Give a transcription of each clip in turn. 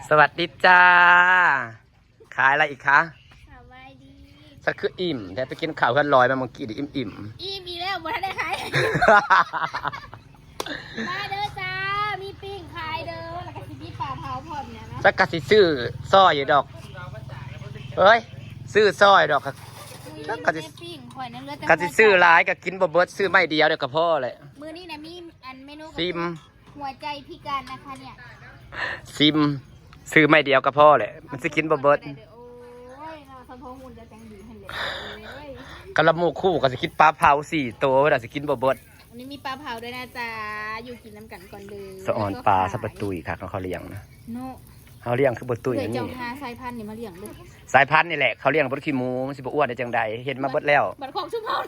ສະຫວັດດີຈ້າ ຂາຍອະໄລອີກຄະ? ສະບາຍດີ. ສັກຄືອີ່ມແທ້ ໄປກິນເຂົ້າເຮືອນລອຍມາມື້ກີ້ນີ້ ອີ່ມໆ. ອີ່ມອີກແລ້ວ ບໍ່ທັນໄດ້ຂາຍ. ມາເດີຈ້າ ມີປີ້ງຂາຍເດີ ແລ້ວກໍຊິມີປາເຜົາພ້ອມນີ້ນະ. ສັກກະຊິຊື້ຊອຍຢູ່ດອກ ເອີຍ ຊື້ຊອຍດອກ ສັກກະຊິ ປີ້ງຂ້ອຍນັ້ນເຫຼືອແຕ່ ກະຊິຊື້ຫຼາຍກໍກິນບໍ່ເບິດ ຊື້ໄມ້ດຽວດຽວກໍພໍແຫຼະ. ມື້ນີ້ນະມີອັນເມນູ ຊິມ ຫົວໃຈພິການນະຄະເນຍ ຊິມ ຊື້ໄມ້ດຽວກໍພໍແຫຼະ ມັນຊິກິນບໍ່ເບິດ. ໂອ້ຍເນາະ ສະໂພງອຸ່ນຈະຈັ່ງດີຫັ້ນແຫຼະ. ກະລະໝູ່ຄູ່ກໍຊິກິນປາເຜົາສີ່ໂຕ ເພິ່ນວ່າຊິກິນບໍ່ເບິດ. ອັນນີ້ມີປາເຜົາດ້ວຍນະຈ໊ະ ຢູ່ກິນນຳກັນກ່ອນເດີ. ສະອອນປາ ສະປະຕຸຍຄັກ ເຮົາລ້ຽງນະ ເນາະ ເຮົາລ້ຽງຄືບໍ່ຕຸ້ຍ. ເອື້ອຍ ອັນນີ້ ເຈົ້າຫາສາຍພັນນີ້ມາລ້ຽງເດີ. ສາຍພັນນີ້ແຫຼະ ເຂົາລ້ຽງບໍ່ຂີ້ໝູ ມັນຊິບໍ່ອ້ວນໄດ້ຈັ່ງໃດ ເຮັດມາເບິດແລ້ວ. ບັດຂອງຊຸມເຮົາ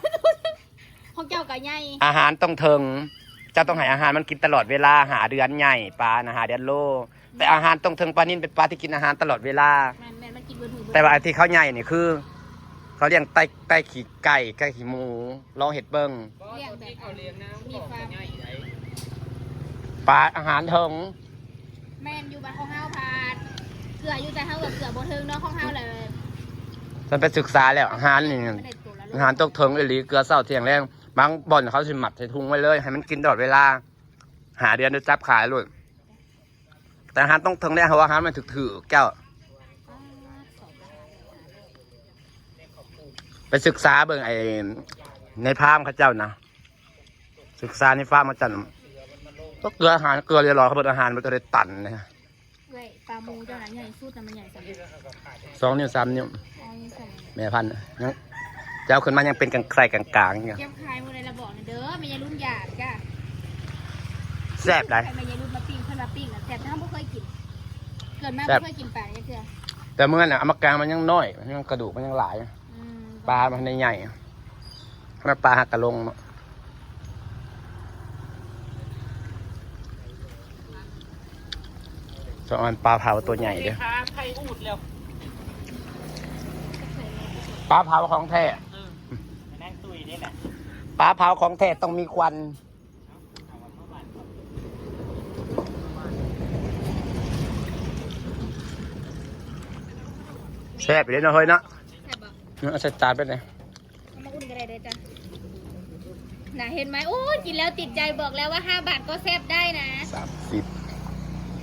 ຂອງເຈົ້າກໍໃຫຍ່. ອາຫານຕ້ອງເຖິງ ເຈົ້າຕ້ອງໃຫ້ອາຫານມັນກິນຕະຫຼອດເວລາ ຫ້າເດືອນໃຫຍ່ ປານະ ຫ້າເດືອນໂລ. ແຕ່ອາຫານຕ້ອງເຖິງ ປານິນເປັນປາທີ່ກິນອາຫານຕະຫຼອດເວລາ. ແມ່ນໆ ມັນກິນເບິດມື້ເບິດ ແຕ່ວ່າອັນທີ່ເຂົາໃຫຍ່ນີ້ຄື ເຂົາລ້ຽງໄກ່ ໄກ່ຂີ້ ໄກ່ ໄກ່ຂີ້ໝູ ລອງເຮັດເບິ່ງ. ລ້ຽງແບບ ມີຟາມ ປາອາຫານເຖິງ. ແມ່ນ ຢູ່ບ້ານຂອງເຮົາພັດເກືອຢູ່ ແຕ່ເຮົາກໍເກືອບໍ່ເຖິງເນາະ ຂອງເຮົາແຫຼະ. ເພິ່ນໄປສຶກສາແລ້ວ ອາຫານນີ້ ມັນໄດ້ໂຕລະ ອາຫານຕ້ອງເຖິງອີ່ຫຼີ ເກືອເຊົ້າທ່ຽງແລງ. ບາງບ່ອນເຂົາຊິມັດໃສ່ຖົງໄວ້ເລີຍ ໃຫ້ມັນກິນຕະຫຼອດເວລາ ຫ້າເດືອນໄດ້ຈັບຂາຍໂລດ. ແຕ່ອາຫານຕ້ອງເຖິງແດ່ ເຮົາວ່າອາຫານມັນຖືກໆ ເຈົ້າ ໄປສຶກສາເບິ່ງໄອ້ໃນຟາມເຂົາເຈົ້ານະ ສຶກສາໃນຟາມເຂົາເຈົ້ານະ ກໍເກືອອາຫານ ເກືອຫຼຽວຫຼອຍ ເຂົາເບິດອາຫານ ມັນກໍໄດ້ຕັນເດ້. ເອື້ອຍ ປາໝູເຈົ້ານະໃຫຍ່ສຸດນະ ມັນໃຫຍ່ສ່ຳໃດ? ສອງນິ້ວ ສາມນິ້ວ. ອໍ ນີ້ສ່ຳ ແມ່ພັນ ຍັງ ເຈົ້າຂຶ້ນມາຍັງເປັນກາງ ໄຊກາງໆຢູ່. ເກັບຂາຍມື້ໃດລະບອກນະເດີ ແມ່ຍາຍລຸນຢາກຈ້າ. ແຊບໃດ໋ ໃຫ້ແມ່ຍາຍລຸນມາປີ້ງ ເພິ່ນວ່າປີ້ງນະແຊບ ແຕ່ເຮົາບໍ່ເຄີຍກິນ ເກີດມາ ແຊບ ບໍ່ເຄີຍກິນປາຈັກເທື່ອ. ແຕ່ມື້ນັ້ນນະ ເອົາມາກາງ ມັນຍັງນ້ອຍ ມັນຍັງ ກະດູກມັນຍັງຫຼາຍ. ອືມ ປາມັນໃຫຍ່ ແລ້ວປາຫາກະລົງເນາະ. ສະອອນ ປາເຜົາຕົວໃຫຍ່ເດີ້. ໄຂ່ອູດແລ້ວ ປາເຜົາຂອງແທ້. ເອີ ນາງຕຸ້ຍນີ້ແຫຼະ ປາເຜົາຂອງແທ້ຕ້ອງມີຄວັນ. ແຊບຢູ່ເດ້ເນາະເຮີ້ຍເນາະ. ແຊບບໍ່? ເອົາໃສ່ຈານໄປເລີຍ. ເອົາມາອຸ່ນກໍໄດ້ເດີຈ້າ. ນະ ເຫັນໄໝ? ໂອ້ຍ ກິນແລ້ວຕິດໃຈ ບອກແລ້ວວ່າຫ້າບາດກໍແຊບໄດ້ນະ. ສາມສິບ.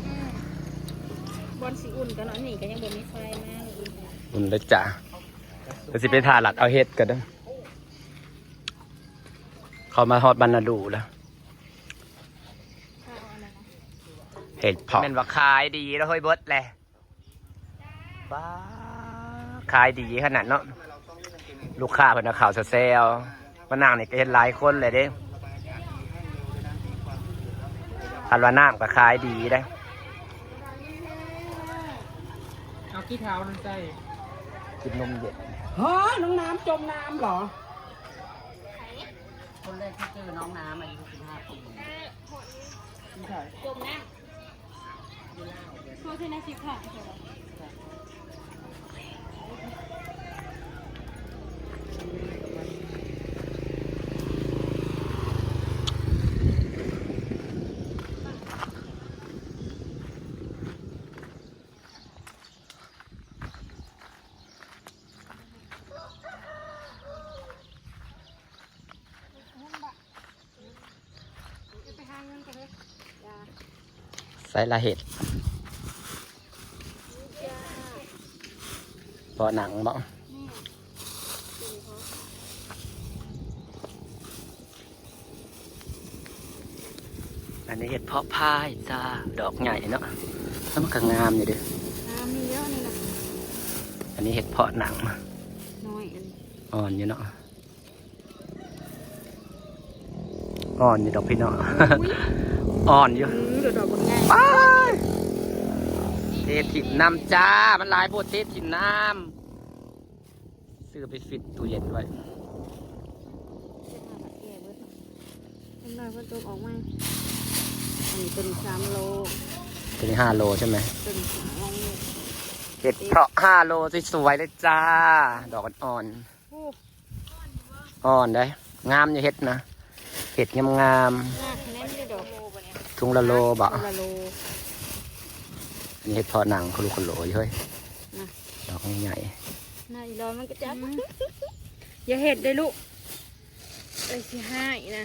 ອືມ ບ່ອນຊິອຸ່ນກໍເນາະ ນີ້ກໍຍັງບໍ່ມີໄຟມາ. ອຸ່ນເລີຍຈ້າ. ກໍຊິໄປຖ້າລັດເອົາເຫັດກ່ອນເດີ. ເຂົ້າມາຮອດບ້ານນາດູແລ້ວ. ເຫັດເຜາະ ແມ່ນວ່າຂາຍດີແລ້ວເຮີ້ຍ ເບິດແຫຼະ. ປ້າ ຂາຍດີຂະໜາດເນາະ ລູກຄ້າເພິ່ນເອົາເຂົ້າແຊວໆ ມານັ່ງນີ້ກໍເຫັນຫຼາຍຄົນແຫຼະເດ້. ຄັນວ່ານ້ຳກໍຂາຍດີເດ້. ເອົາຂີ້ເຖົ້ານັ້ນໃສ່ ກິນນົມເຢັນ. ຮະ ນ້ອງນ້ຳຈົມນ້ຳເຫຼືອ? ຄົນແລກທີ່ເຈີນ້ອງນ້ຳອາຍຸສິບຫ້າປີ. ຈົມນ້ຳ. ໂຄສະນາສິບຫ້າ. ໃສ່ລະເຫັດ ເພາະໜັງເນາະ. ອັນນີ້ເຫັດເຜາະພາຍຈ້າ ດອກໃຫຍ່ເນາະ ແລ້ວມັນກໍງາມຢູ່ເດ້. ງາມຢູ່ແລ້ວນີ້ນະ. ອັນນີ້ເຫັດເຜາະໜັງ ນ້ອຍ ອັນອ່ອນຢູ່ເນາະ. ອ່ອນຢູ່ດອກພີ່ນ້ອງ. ອ່ອນຢູ່. ອືມ ດອກບັກໃຫຍ່. ປ້າ ເທຖິ້ມນ້ຳຈ້າ ມັນຫຼາຍໂພດ ເທຖິ້ມນ້ຳ. ຊື້ໄປຟິດຕູ້ເຢັນໄວ້. ເກັບມາແກ່ເບິດ. ຈັກໜ້ອຍເພິ່ນຕົກອອກໃໝ່. ອັນນີ້ຕົວນີ້ສາມໂລ. ຕົວນີ້ຫ້າໂລໃຊ່ໄໝ? ຕົວນີ້ຫ້າໂລ. ເຫັດເຜາະຫ້າໂລ ສວຍໆເລີຍຈ້າ ດອກອ່ອນໆ. ໂອ້ ອ່ອນເດ້ ງາມຢູ່ເຫັດນະ ເຫັດງາມໆ. ງາມແນ່ນຢູ່ດອກ. ຖົງລະໂລບໍ? ຖົງລະໂລ. ເຫັດເຜາະໜັງ ໂຄໂລໂຄໂລຢູ່ເຮີ້ຍ ນະ ດອກໃຫຍ່ ນະ ອີຫຼອຍມັນກະຈັບ ອືມ ຢ່າເຮັດເດີ້ລູກ ເອີຍ ຊິຮ້າຍນະ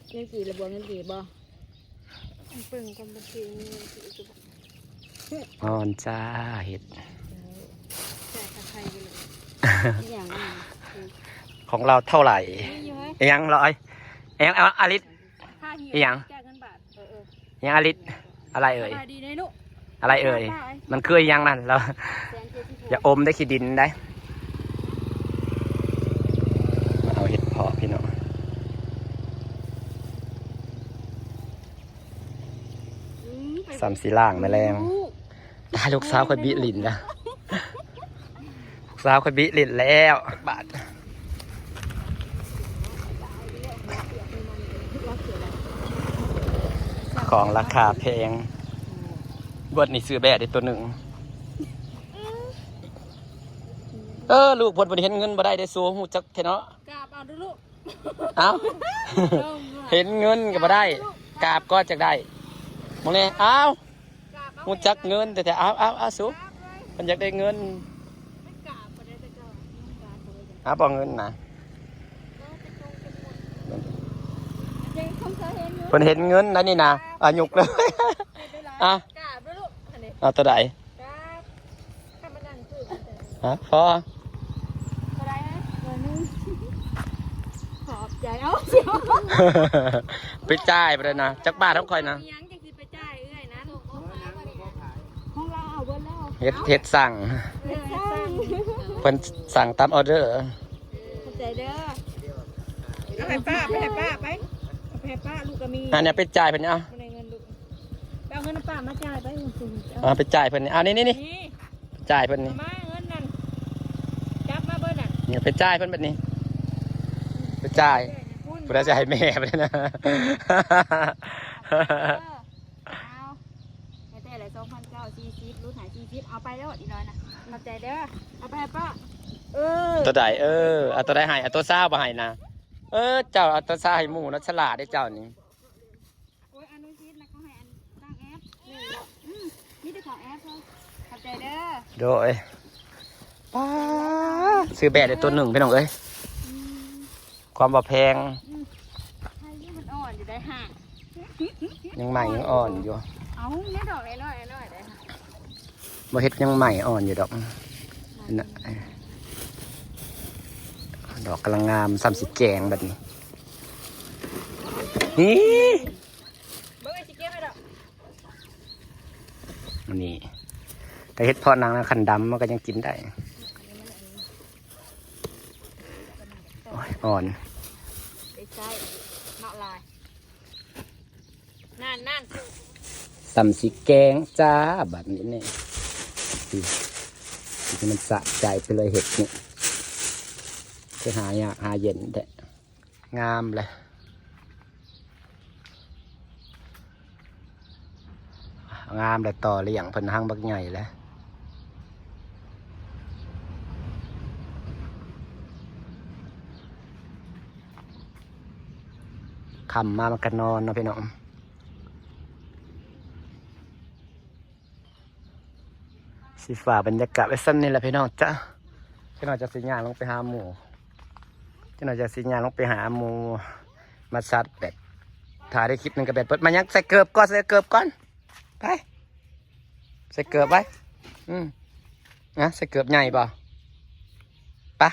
ເງິນກີບລະບໍ່ ເງິນກີບບໍ່? ເບິ່ງກ່ອນ ບັນຊີມີເງິນກີບຢູ່ບໍ່? ອ່ອນຈ້າ ເຫັດ ເຈົ້າ ໃສ່ຕະໄຄຢູ່ ອີຫຍັງອັນນີ້? ຂອງລາວເທົ່າໃດ? ມີຢູ່ເຮີ້ຍ ອີຫຍັງລອຍ? ອີຫຍັງ ອາລິດ? ຄ່າເຫຍ ອີຫຍັງ? ແລກເງິນບາດ ເອີໆ ອີຫຍັງ ອາລິດ? ອາໄລເອີຍ? ສະບາຍດີເດ້ລູກ ອາໄລເອີຍ? ມັນຄືອີຫຍັງນັ້ນລາວ? ແສນເຈັດສິບຫົກ ຢ່າອົມໄດ້ ຂີ້ດິນໄດ໋. ມາເອົາເຫັດເຜາະພີ່ນ້ອງ ອືມ ໄປ ສ່ຳຊິລ້າງແມະແລງ ລູກ ຕາຍ ລູກສາວຂ້ອຍບິຫຼິ້ນລະ ລູກສາວຂ້ອຍບິຫຼິ້ນແລ້ວ ຈັກບາດ ຂອງລາຄາແພງ ເບິດນີ້ຊື້ແບ້ໄດ້ໂຕໜຶ່ງ ເອີ ລູກເພິ່ນ ເພິ່ນເຫັນເງິນບໍ່ໄດ້ເດ້ ສູຮູ້ຈັກແທ້ເນາະ ກາບເອົາເດີ້ລູກ ເອົ້າ ເຫັນເງິນກໍບໍ່ໄດ້ ກາບກໍຈັກໄດ້ ມອງແນ່ ເອົ້າ ຮູ້ຈັກເງິນແທ້ໆ ເອົາ ເອົາ ເອົາ ສູ ເພິ່ນຢາກໄດ້ເງິນ ເອົາບໍ່ເງິນນະ ເພິ່ນເຫັນເງິນໄດ໋ນີ້ນະ ອາ ຍົກເລີຍ ອາ ເອົາໂຕໃດ? ຮະ ພໍ ບໍ່ໄດ້ນະ ຮ້ອຍໜຶ່ງ ຂອບໃຈ ເອົາ ໄປຈ່າຍບໍ່ໄດ້ນະ ຈັກບາດຂອງຂ້ອຍນະ ອີຫຍັງຈັ່ງຊິໄປຈ່າຍເອື້ອຍນັ້ນ ຂອງລາວເອົາເບິດແລ້ວ ເຮັດ ເຮັດສັ່ງ ເຮັດສັ່ງ ເພິ່ນສັ່ງຕາມອໍເດີ ຂອບໃຈເດີ້ ເອົາໃຫ້ປ້າ ໄປໃຫ້ປ້າ ໄປ ເອົາໄປໃຫ້ປ້າ ລູກກໍມີ ອັນນີ້ໄປຈ່າຍເພິ່ນເອົາ ບໍ່ໄດ້ເງິນລູກ ໄປເອົາເງິນນຳປ້າມາຈ່າຍໄປ ເອົາໄປຈ່າຍເພິ່ນນີ້ ເອົານີ້ໆ ນີ້ ຈ່າຍເພິ່ນນີ້ ມາເງິນນັ້ນ ຈັບມາເບິດນະ ນີ້ໄປຈ່າຍເພິ່ນບັດນີ້ ໄປຈ່າຍ ພຸ້ນ ຜູ້ໃດຊິໃຫ້ແມ່ໄປນະ ເອີ ເອົາ ໃຫ້ແຕ່ລະສອງພັນເກົ້າ ສີ່ສິບ ຫຼຸດໃຫ້ສີ່ສິບ ເອົາໄປໂລດອີກໜ້ອຍນະ ຂອບໃຈເດີ້ ເອົາໄປໃຫ້ປ້າ ເອີ ໂຕໃດ ເອີ ເອົາໂຕໃດໃຫ້ ເອົາໂຕຊາວບໍ່ໃຫ້ນະ ເອີ ເຈົ້າເອົາໂຕຊາວໃຫ້ໝູ່ເນາະ ສະຫຼາດເດ້ເຈົ້ານີ້. ໂອ້ຍ ອະນຸຊິດນະ ເຂົາໃຫ້ອັນຕັ້ງແອັບ ອືມ ມີແຕ່ຂອງແອັບເດີ ຂອບໃຈເດີ ໂດຍ ປ້າ ຊື້ແບ້ໄດ້ໂຕໜຶ່ງພີ່ນ້ອງເອີຍ ອືມ ຄວາມວ່າແພງ ອືມ ໃຫ້ຢູ່ ມັນອ່ອນຢູ່ໄດ໋ຫາ ຍັງໃໝ່ຍັງອ່ອນຢູ່ ເອົາ ແມ່ດອກນ້ອຍໆ ນ້ອຍໆ ໄດ໋ຫາ ບໍ່ເຮັດຍັງໃໝ່ອ່ອນຢູ່ດອກ ດອກກຳລັງງາມ ສ່ຳຊິແກງບັດນີ້ ນີ້ ເບິ່ງ ຊິເກັບໃຫ້ດອກ ອັນນີ້ ແຕ່ເຫັດເຜາະໜັງນະ ຄັນດຳມັນກໍຍັງກິນໄດ້ ໂອ້ຍ ອ່ອນ ໄປໃຊ້ເນາະລາຍ ນັ້ນໆ ສ່ຳຊິແກງຈ້າ ບັດນີ້ນີ້ ທີ່ ທີ່ມັນສະໃຈໄປເລີຍ ເຫັດນີ້ ຄືຫາຍາກຫາເຢັນແທ້ ງາມເລີຍ ງາມເລີຍ ຕໍ່ລ້ຽງເພິ່ນ ຮັງບັກໃຫຍ່ເລີຍ. ຄ່ຳມາມັນກໍນອນເນາະພີ່ນ້ອງ ຊິຝາກບັນຍາກາດໄວ້ສ່ຳນີ້ແຫຼະພີ່ນ້ອງຈ້າ ຈັກໜ່ອຍຈັ່ງຊິຍ່າງລົງໄປຫາໝູ່ ຈັກໜ່ອຍຈັ່ງຊິຍ່າງລົງໄປຫາໝູ່ ມາຊັດແບັດ ຖ້າໄດ້ຄລິບໜຶ່ງກໍແບັດເບິດ ມາຍັງໃສ່ເກີບກ່ອນ ໃສ່ເກີບກ່ອນ ໄປ ໃສ່ເກີບໄວ້ ອືມ ນະ ໃສ່ເກີບໃຫຍ່ບໍ່ ປະ